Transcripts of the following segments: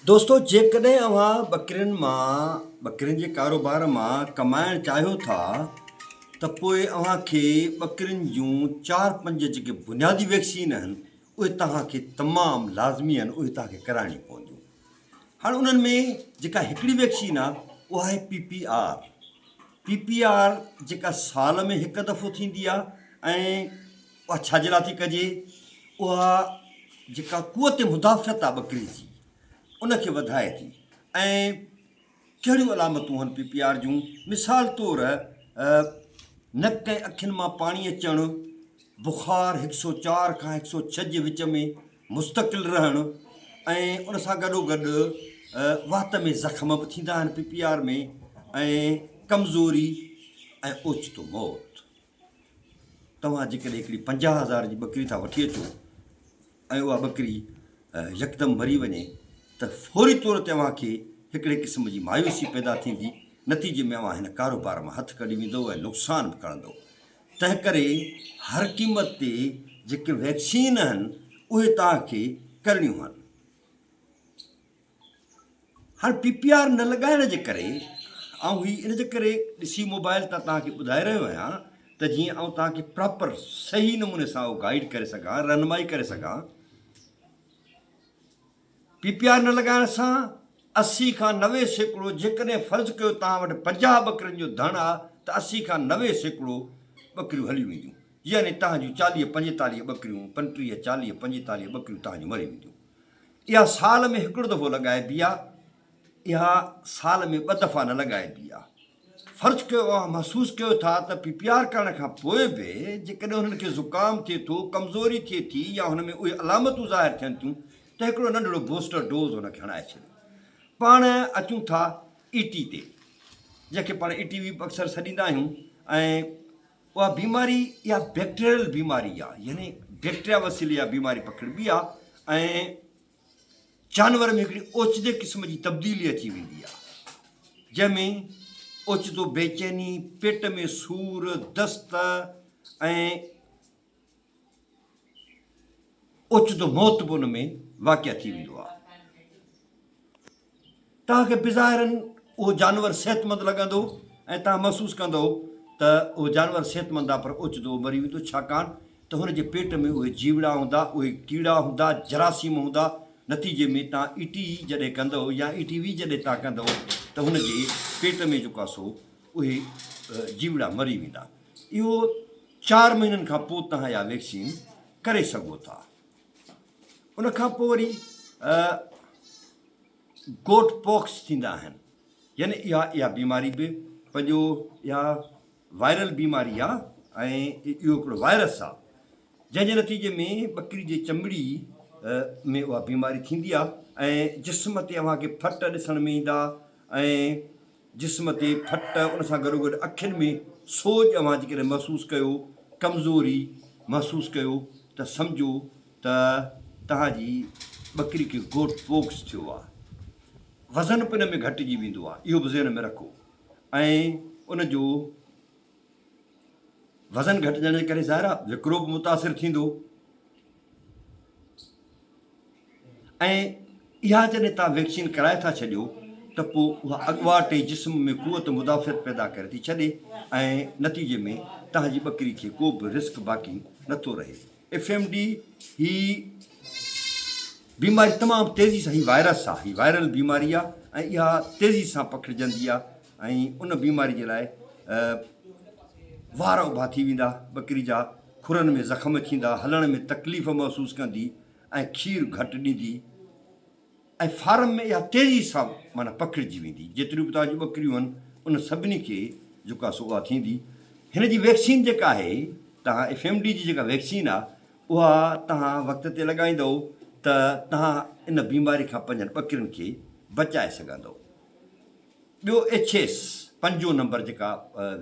دوستو جيڪڏهن اوهان ٻڪرين مان ٻڪرين جي ڪاروبار مان ڪمائڻ چاهيو ٿا ته پوء اوهان کي ٻڪرين جون چار پنج جيڪي بنيادي ويڪسين آهن اهي توهان کي تمام لازمي آهن اهي توهان کي ڪرائڻيون پونديون هاڻ انهن ۾ جيڪا هڪڙي ويڪسين آهي اها آهي P P R P P R جيڪا سال ۾ هڪ دفعو ٿيندي آهي ۽ اها ڇا جي لاء ٿي ڪجي؟ اها جيڪا قوت مدافعت آهي ٻڪري جي ان کي وڌائي ٿي ۽ ڪهڙيون علامتون آهن پي پي آر جون مثال طور نڪ ۽ اکين مان پاڻي اچڻ، بخار هڪ سو چار کان هڪ سو ڇهه جي وچ ۾ مستقل رهڻ ۽ ان سان گڏو گڏ وات ۾ زخم به ٿيندا آهن پي پي آر ۾ ۽ ڪمزوري ۽ اوچتو موت. توهان جيڪڏهن هڪڙي 50 هزار جي ٻڪري ٿا وٺي اچو ۽ اها ٻڪري يڪدم مري وڃي ته فوري طور تي اوهان کي هڪڙي قسم جي مايوسي پيدا ٿيندي، نتيجي ۾ اوهان هن ڪاروبار مان هٿ ڪڍي ويندؤ ۽ نقصان به کڻندؤ. تنهنڪري هر قيمت تي جيڪي ويڪسين آهن اهي توهان کي ڪرڻيون آهن. هاڻ پي پي آر نه لڳائڻ جي ڪري آئون هي ان جي ڪري ڏسي موبائل تان توهان کي ٻڌائي رهيو آهيان ته جيئن آئون توهان کي پراپر صحيح نموني سان اهو گائيڊ ڪري سگهان رهنمائي ڪري سگهان. پي پي آر نه لڳائڻ سان 80 کان 90% جيڪڏهن فرض ڪيو توهان وٽ 50 ٻڪرين جو ڌڻ آ ته 80 کان 90% ٻڪريون هليون وينديون يعني توهان جون 40 45 ٻڪريون 35 40 45 ٻڪريون توهان جون مري وينديون. اها سال ۾ هڪڙو دفعو لڳائبي آ، اها سال ۾ ٻه دفعا نه لڳائبي آ. فرض ڪيو اوهان محسوس ڪيو ٿا ته پي پي آر ڪرڻ کان پوء به جيڪڏهن هنن کي زڪام ٿئي ٿو، ڪمزوري ٿئي ٿي يا هن ۾ اهي علامتون ظاهر ٿين ٿيون ته هڪڙو ننڍڙو بوسٽر ڊوز هن کي هڻائي ڇڏيو. پاڻ اچون ٿا اي ٽي تي جنهن کي پاڻ اي ٽي وي به اڪثر سڏيندا آهيون ۽ اها بيماري اها بيڪٽيريل بيماري آهي يعني بيڪٽريا وسيلي اها بيماري پکڙبي آهي ۽ جانور ۾ هڪڙي اوچتي قسم جي تبديلي اچي ويندي آهي جنهن ۾ اوچتو بيچيني، پيٽ ۾ سور، دست ۽ اوچتو موت به ان ۾ واقع ٿي ويندو آهي. توهان کي بظاهراً اهو جانور صحتمند لڳندو ۽ توهان محسوس ڪندؤ ته اهو جانور صحتمند آهي پر اوچتو اهو مري ويندو ڇاڪاڻ ته هن جي پيٽ ۾ اهي جيوڙا هوندا، اهي ڪيڙا هوندا، جراثيم هوندا، نتيجي ۾ توهان اي ٽي اي جڏهن ڪندؤ يا اي ٽي وي جڏهن توهان ڪندؤ ته هن جي پيٽ ۾ جيڪو آهي سو اهي جيوڙا مري ويندا. اهو چار مهينن کان پوء توهان اها ويڪسين ڪري سگهو ٿا. ان کان پوء وري گوٽ پوڪس ٿيندا آهن يعني اها اها بيماري به پنهنجو اها وائرل بيماري آهي ۽ اهو هڪڙو وائرس آهي جنهن جي نتيجي ۾ ٻڪري جي چمڙي ۾ اها بيماري ٿيندي آهي ۽ جسم تي اوهان کي ڦٽ ڏسڻ ۾ ايندا ۽ جسم تي ڦٽ ان سان گڏوگڏ اکين ۾ سوڄ اوهان جيڪڏهن محسوس ڪيو ڪمزوري محسوس ڪيو ته سمجهو ته توهان جي ٻڪري کي گوٽ پوڪس ٿيو آهي. وزن به ان ۾ گهٽجي ويندو آهي اهو به ذهن ۾ رکو ۽ ان جو وزن گهٽجڻ جي ڪري ظاهر آهي وڪرو به متاثر ٿيندو ۽ اها جڏهن توهان ويڪسين ڪرائي ٿا ڇڏيو ته پوء اها اڳواٽ ئي جسم ۾ قوت مدافعت پيدا ڪري ٿي ڇڏي ۽ نتيجي ۾ توهان جي ٻڪري کي ڪو به رسڪ باقي نٿو رهي. ايف ايم ڊي هي بيماري تمام تيزي سان هي وائرس آهي هي وائرل بيماري آهي ۽ اها تيزي سان پکڙجندي آهي ۽ ان بيماري جي لاء وار اڀا ٿي ويندا ٻڪري جا کرن ۾ زخم ٿيندا هلڻ ۾ تڪليف محسوس ڪندي ۽ کير گهٽ ڏيندي ۽ فارم ۾ اها تيزي سان معنيٰ پکڙجي ويندي. جيتريون به توهان جون ٻڪريون آهن ان سڀني کي جيڪو آهي سو اها ٿيندي. هن جي ويڪسين جيڪا آهي توهان ايف ايم ڊي جي جيڪا ويڪسين آهي اها توهان وقت تي لڳائيندؤ ته توهان ان بيماري کان پنهنجن ٻڪرين کي بچائي سگهندؤ. ٻيو ايڇ ايس پنجون نمبر جيڪا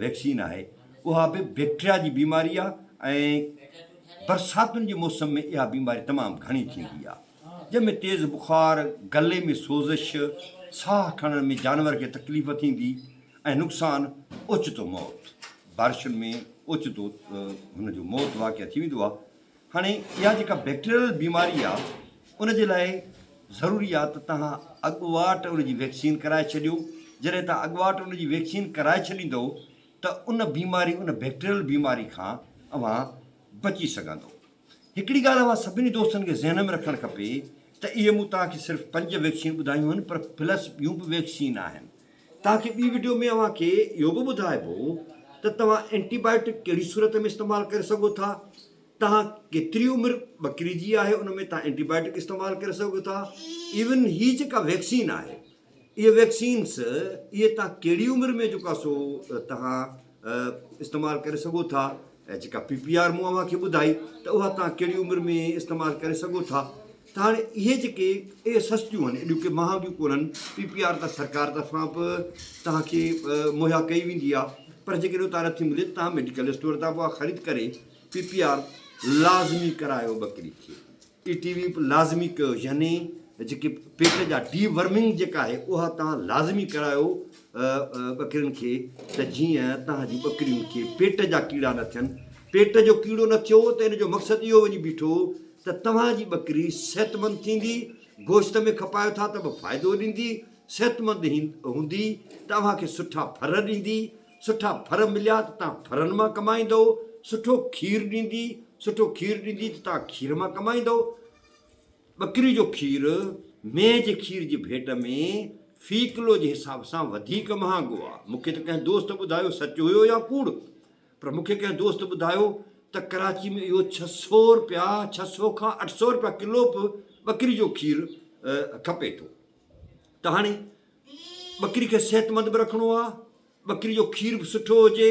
ويڪسين آهي اها به بيڪٽريا جي بيماري آهي ۽ برساتن جي موسم ۾ اها بيماري تمام گهڻي ٿيندي آهي جنهن ۾ تيز بخار، گلي ۾ سوزش، ساهه کڻڻ ۾ جانور کي تڪليف ٿيندي ۽ نقصان اوچتو موت بارشن ۾ اوچتو هن جو موت واقع ٿي ويندو آهي. هاڻي اها جيڪا بيڪٽريل بيماري آهي ان جي لاء. ضروري آهي ته توهان اڳواٽ ان جي ويڪسين ڪرائي ڇڏيو. جڏهن توهان اڳواٽ ان جي ويڪسين ڪرائي ڇڏيندؤ ته ان بيماري ان بيڪٽيريل بيماري کان اوهان بچي سگهندؤ. هڪڙي ڳالهه اوهان سڀني دوستن کي ذهن ۾ رکڻ کپي ته اهي مون توهان کي صرف پنج ويڪسين ٻڌايون آهن پر پلس ٻيون به ويڪسين آهن. توهان کي ٻي وڊيو ۾ اوهان کي اهو به ٻڌائبو ته توهان اينٽي بايوٽڪ ڪهڙي صورت ۾ استعمال ڪري سگهو ٿا، توهان ڪيتري عمر ٻڪري جي آهي ان ۾ توهان اينٽي بايوٽڪ استعمال ڪري سگهو ٿا، ايون هي جيڪا ويڪسين آهي اهي ويڪسينس اهي توهان ڪهڙي عمر ۾ جيڪو آهي سو توهان استعمال ڪري سگهو ٿا ۽ جيڪا پي پي آر مون اوهان کي ٻڌائي ته اها توهان ڪهڙي عمر ۾ استعمال ڪري سگهو ٿا ته هاڻي اهي جيڪي اهي سستيون آهن ايڏيون ڪي مهانگيون ڪونهن پي پي آر ته سرڪار طرفان به توهان کي مهيا ڪئي ويندي آهي پر جيڪڏهن اتان نٿي ملي ته توهان ميڊيڪل اسٽور تان به اها خريد ڪري پي پي آر لازمي ڪرايو ٻڪري کي اي ٽي وي به لازمي ڪيو يعني جيڪي پيٽ جا ڊي ورمنگ جيڪا آهي اها توهان لازمي ڪرايو ٻڪرين کي ته جيئن توهان جي ٻڪرين کي پيٽ جا ڪيڙا نه ٿين پيٽ جو ڪيڙو نه ٿيو ته ان جو مقصد اهو وڃي بيٺو ته توهان جي ٻڪري صحتمند ٿيندي گوشت ۾ کپايو ٿا ته به فائدو ڏيندي صحتمند هوندي ته اوهان کي سٺا ڦر ڏيندي سٺا ڦر مليا ته توهان ڦرن مان ڪمائيندؤ، سٺو کير ڏيندي، سٺو کير ڏيندي ته توهان کير مان ڪمائيندؤ. ٻڪري جو کير مينهن جي کير جي ڀيٽ ۾ في ڪلو جي حساب سان وڌيڪ مهانگو آهي. مون کي ته ڪنهن دوست ٻڌايو، سچ هيو يا ڪوڙ، پر مون کي ڪنهن دوست ٻڌايو ته ڪراچي ۾ اهو 600 رپيا، 600 کان 800 رپيا ڪلو به ٻڪري جو کير کپي ٿو. ته هاڻي ٻڪري کي صحتمند به رکڻو آهي، ٻڪري جو کير به سٺو هجي،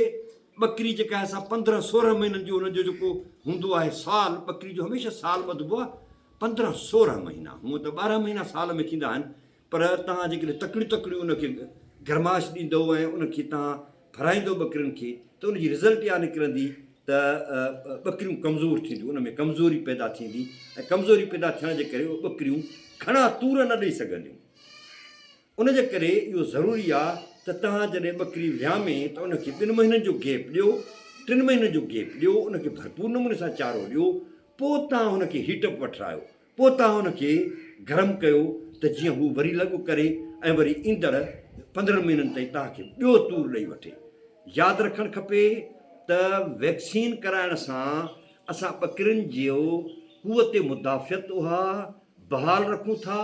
ٻڪري جيڪا آهي سا 15 16 مهينن جو ان جو جيڪو هوندو آهي سال، ٻڪري جو هميشه سال ٻڌبو آهي 15 16 مهينا، هونء ته 12 مهينا سال ۾ ٿيندا آهن پر توهان جيڪڏهن تڪڙيون تڪڙيون ان کي گرمائش ڏيندؤ ۽ ان کي توهان ڦرائيندؤ ٻڪرين کي ته ان جي رزلٽ اها نڪرندي ته ٻڪريون ڪمزور ٿينديون، ان ۾ ڪمزوري پيدا ٿيندي ۽ ڪمزوري پيدا ٿيڻ جي ڪري اهي ٻڪريون گهڻا تور نه ڏئي سگهنديون. ان جي ڪري اهو ضروري آ ته توهان جڏهن ٻڪري ويامي ته ان کي ٻن مهينن جو گيپ ڏيو، ٽن مهينن جو گيپ ڏيو، ان کي ڀرپور نموني سان چارو ڏيو، پوء توهان هن کي هيٽ اپ وٺرايو، پوء توهان هن کي گرم ڪيو ته جيئن هو وري لڳ ڪري ۽ وري ايندڙ 15 مهينن تائين توهان کي ٻيو تور ڏئي وٺي. ياد رکڻ کپي ته ويڪسين ڪرائڻ سان اسان ٻڪرين جو قوت مدافعت اها بحال رکون ٿا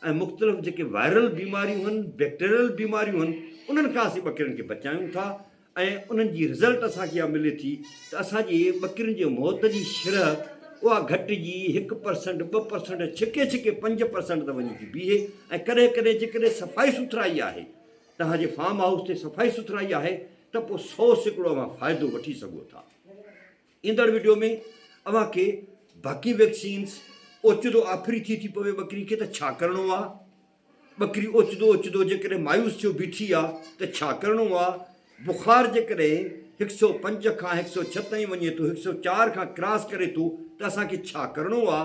۽ مختلف جيڪي وائرل بيماريون هن، بيڪٽيريل بيماريون هن انهن کان اسين ٻڪرين کي بچايون ٿا ۽ انهن جي رزلٽ اسان کي اها ملي ٿي ته اسان جي ٻڪرين جي موت جي شرح اها گهٽجي هڪ پرسنٽ، 2% ڇڪي ڇڪي 5% ته وڃي ٿي بيهي ۽ ڪڏهن ڪڏهن جيڪڏهن صفائي سٿرائي آهي توهان جي فارم هائوس تي صفائي سٿرائي آهي ته پوء 100% اوهان فائدو وٺي سگهو ٿا. ايندڙ وڊيو ۾ اوهان کي باقي ويڪسينز، اوچتو آڦري ٿي ٿي پوي ٻڪري کي ته ڇا ڪرڻو آ، ٻڪري اوچتو اوچتو جيڪڏهن مايوس ٿيو بيٺي آ ته ڇا ڪرڻو آ، بخار جيڪڏهن هڪ سئو پنج کان هڪ سئو ڇهه تائين وڃي ٿو، هڪ سئو چار کان ڪراس ڪري ٿو ته اسان کي ڇا ڪرڻو آ،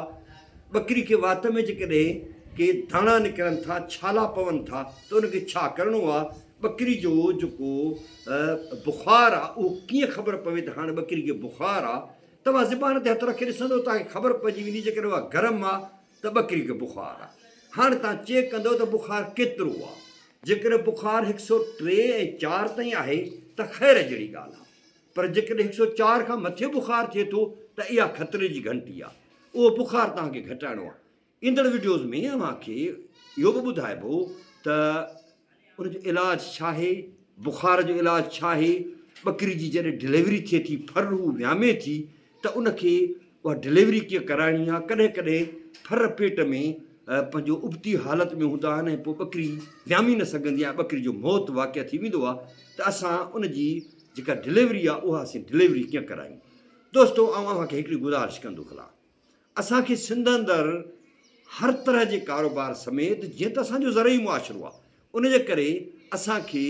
ٻڪري کي وات ۾ جيڪڏهن ڪي داڻا نڪرن ٿا، ڇالا پون ٿا ته ان کي ڇا ڪرڻو آ، ٻڪري جو جيڪو بخار آ اهو ڪيئن خبر پوي ته هاڻ ٻڪري کي بخار آ؟ توهان زبان تي هٿ رکي ڏسندو توهان کي خبر پئجي ويندي جيڪڏهن اها گرم آ ته ٻڪري کي بخار آ. هاڻ توهان چيڪ ڪندو ته بخار ڪيترو آ. جيڪڏهن بخار هڪ سئو ٽي ۽ چار تائين آهي ته خير جهڙي ڳالهه آ. پر جيڪڏهن هڪ سئو چار کان مٿي بخار ٿئي ٿو ته اها خطري جي گهنٽي آ. اهو بخار توهان کي گهٽائڻو آ. ايندڙ وڊيوز ۾ اوهان کي اهو به ٻڌائبو ته ان جو علاج ڇا آهي، بخار جو علاج ڇا آهي، ٻڪري جي جڏهن ڊليوري ٿئي ٿي، ڦر هو ويامي ٿي ته ان کي اها ڊليوري ڪيئن ڪرائڻي آهي، ڪڏهن ڪڏهن ڦر پيٽ ۾ پنهنجو ابتي حالت ۾ هوندا آهن ۽ پوء ٻڪري ويامي نه سگهندي آهي، ٻڪري جو موت واقع ٿي ويندو آهي ته اسان ان جي جيڪا ڊليوري آهي اها اسين ڊليوري ڪيئن ڪرايون. دوستو آئون اوهان کي هڪڙي گذارش ڪندو هلان. اسان کي سنڌ اندر هر طرح جي ڪاروبار سميت جيئن ته اسان جو زرعي معاشرو آهي ان جي ڪري اسان کي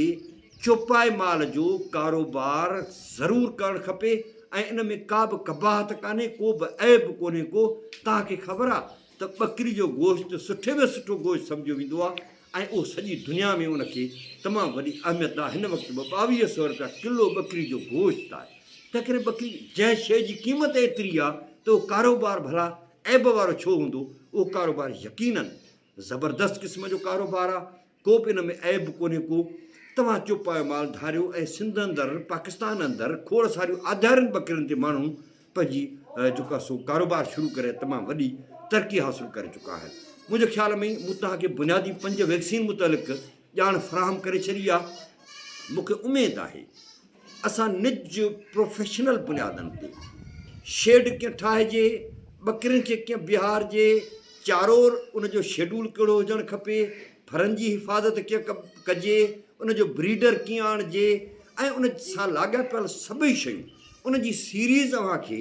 چوپائي مال جو ڪاروبار ضرور ڪرڻ کپي ۽ ان ۾ ڪا به قباحت ڪانهي ڪو به عيب ڪونهي ڪو توهان کي خبر آهي ته ٻڪري جو گوشت سٺي ۾ سٺو گوشت سمجهيو ويندو آهي ۽ اهو سڄي دنيا ۾ ان کي تمام وڏي اهميت آهي هن وقت به 22 سو رپيا ڪلو ٻڪري جو گوشت آهي تنهنڪري ٻڪري جنهن شيء جي قيمت ايتري آهي ته اهو ڪاروبار ڀلا عيب وارو ڇو هوندو؟ اهو ڪاروبار يقيناً زبردست قسم جو ڪاروبار آ ڪو به ان ۾ عيب ڪونهي ڪو. توهان چوپايو مال ڌاريو ۽ سنڌ اندر پاڪستان اندر کوڙ ساريون آڌارين ٻڪرين تي ماڻهو پنهنجي جيڪو آ سو ڪاروبار شروع ڪري تمام وڏي ترقي حاصل ڪري چڪا آهن. منهنجي خيال ۾ مون توهان کي بنيادي پنج ويڪسين متعلق ڄاڻ فراهم ڪري ڇڏي آ. مون کي اميد آهي اسان نج پروفيشنل بنيادن تي شيڊ ڪيئن ٺاهجي، ٻڪرين کي ڪيئن بيهارجي، چارو ان جو شيڊول ڪهڙو هجڻ کپي، ڦرن جي حفاظت ڪيئن ڪجي، ان جو بريڊر ڪيئن آڻجي ۽ ان سان لاڳاپيل سڀئي شيون ان جي سيريز اوهان کي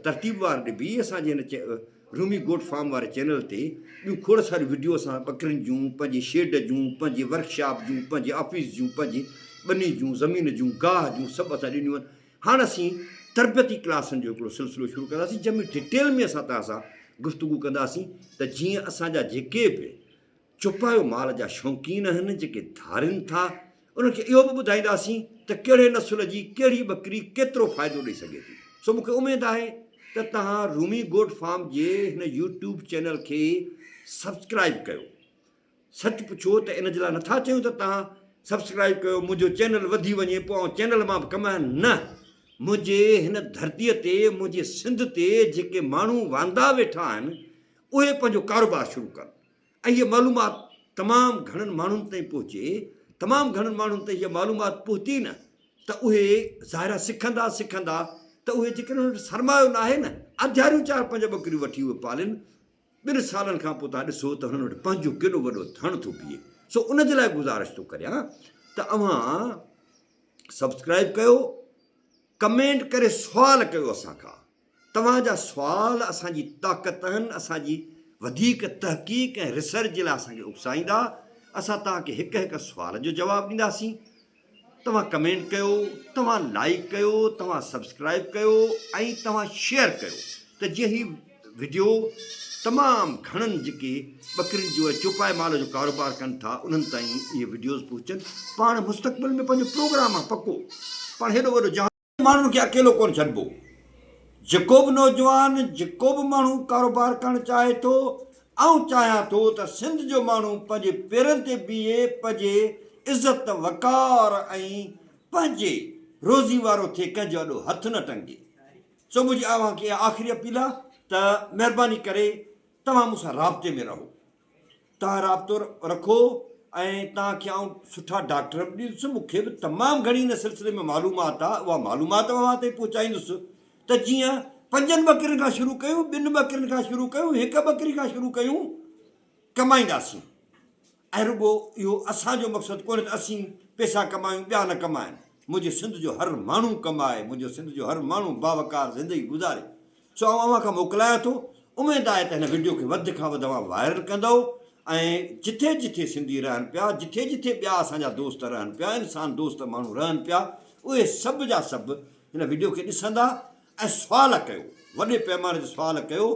ترتيبوار ڏبي. اسان جي هن رومي گوٽ فارم واري چينل تي ٻيون کوڙ ساريون وڊيو اسان ٻڪرين جون، پنهنجي شيڊ جون، پنهنجي ورڪشاپ جون، پنهنجي آفيس جون، پنهنجي ٻني جون، زمين جون، گاهه جون سڀ اسان ڏنيون آهن. هاڻ اسين تربيتي ڪلاسن جو هڪڙو سلسلو شروع ڪنداسين جنهن ۾ ڊيٽيل ۾ اسان توهان سان گفتگو ڪنداسين ته جيئن اسان جا جيڪي به چوپايو مال جا شوقين آهن، جيڪي ڌارين ٿا، انهن کي اهو به ٻڌائينداسين ته ڪهڙي نسل جي ڪهڙي ٻڪري ڪيترو فائدو ڏئي سگهي ٿي. سو مون کي اميد آهي ته توهان رومي گوٽ فارم جي هن يوٽيوب چينل کي سبسڪرائيب ڪيو. سچ پڇو ته ان جي لاء نٿا چيون ته توهان سبسڪرائيب ڪيو منهنجو چينل وڌي وڃي پوء آئون چينل مان به ڪمايان نه منهنجي هن ڌرتيء تي منهنجي سنڌ تي جيڪي ماڻهو واندا ويٺا آهن اهي پنهنجو ڪاروبار شروع ڪن. ۽ هيء معلومات تمام گهڻن ماڻهن تائين پهچي، تمام گهڻن ماڻهن تائين هيء معلومات پهتي نه ته اهي ظاهر آهي سکندا سکندا ته اهي جيڪڏهن انهن وٽ سرمايو ناهي نه اڌياريون چار پنج ٻڪريون وٺي اهي پالين، ٻن سالن کان پوء توهان ڏسو ته هنن وٽ پنهنجو ڪيڏو وڏو ڌڻ ٿو بيهي. سو ان جي لاء گذارش ٿو ڪريان ته اوهان سبسڪرائيب ڪيو، ڪمينٽ ڪري سوال ڪيو اسان کان. توهان جا سوال اسان جي طاقت آهن، اسان جي وڌيڪ تحقيق ۽ ريسرچ جي لاء اسان کي اڪسائيندا. اسان توهان کي هڪ هڪ سوال جو جواب ڏينداسين. توهان ڪمينٽ ڪيو، توهان لائيڪ ڪيو، توهان سبسڪرائيب ڪيو ۽ توهان شيئر ڪيو ته جيئن هي وڊيو تمام گهڻن جيڪي ٻڪرين جو ۽ چوپائي مال جو ڪاروبار ڪن ٿا انهن تائين اهي وڊيوز پهچن. پاڻ مستقبل ۾ پنهنجو پروگرام آ پڪو پاڻ هيڏو وڏو جهان. ماڻهن کي اڪيلو ڪونه ڇڏبو. جيڪو به نوجوان، جيڪو به ماڻهو ڪاروبار ڪرڻ چاهي ٿو، آئون چاهيان ٿو ته سنڌ جو ماڻهو پنهنجي پيرن تي بيهي، پنهنجي عزت، وقار ۽ پنهنجي روزي وارو ٿئي، ڪنهن جو اڏو هٿ نه ٽنگي. سو منهنجي اوهان کي اها آخري اپيل آهي ته مهرباني ڪري توهان مون سان رابطي ۾ رهو. توهان رابطو رکو ۽ توهان کي آئون سٺا ڊاڪٽر به ڏيندس، مون کي به تمام گهڻي ان سلسلي ۾ معلومات آ، اها معلومات اوهان تائين پهچائيندس ته جيئن پنجن ٻڪرين کان شروع ڪيون، ٻن ٻڪرين کان شروع ڪيون، هڪ ٻڪري کان شروع ڪيون، ڪمائينداسين ۽ رڳو اهو اسان جو مقصد ڪونهي ته اسين پئسا ڪمايون ٻيا نه ڪمائن، منهنجي سنڌ جو هر ماڻهو ڪمائي، منهنجو سنڌ جو هر ماڻهو باوقار زندگي گذاري. سو آئون اوهان کان موڪلايان ٿو. اميد آهي ته هن وڊيو کي وڌ کان وڌ اوهان وائرل ڪندؤ ۽ جٿي جٿي سنڌي رهن پيا، جٿي جٿي ٻيا اسان جا دوست رهن پيا، انسان دوست ماڻهو رهن پيا، اهي سڀ جا سڀ هن وڊيو کي ڏسندا ۽ سوال ڪيو، وڏي پيماني تي سوال ڪيو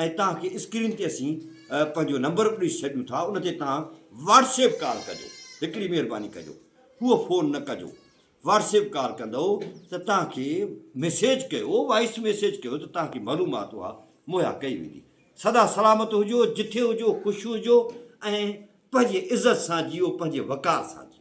۽ توهان کي اسڪرين تي اسين پنهنجو نمبر به ڏئي ڇڏيون ٿا، ان تي توهان واٽس ايپ ڪال ڪجو، هڪڙي مهرباني ڪجو، هوء فون نه ڪجو. واٽس ايپ ڪال ڪندؤ ته توهان کي ميسيج ڪيو وائس ميسيج ڪيو ته توهان کي معلومات اها مهيا ڪئي ويندي سدا سلامت هجو جٿي هجو خوش هجو ۽ پنهنجي عزت سان جيئو پنهنجي وقار سان جيئو.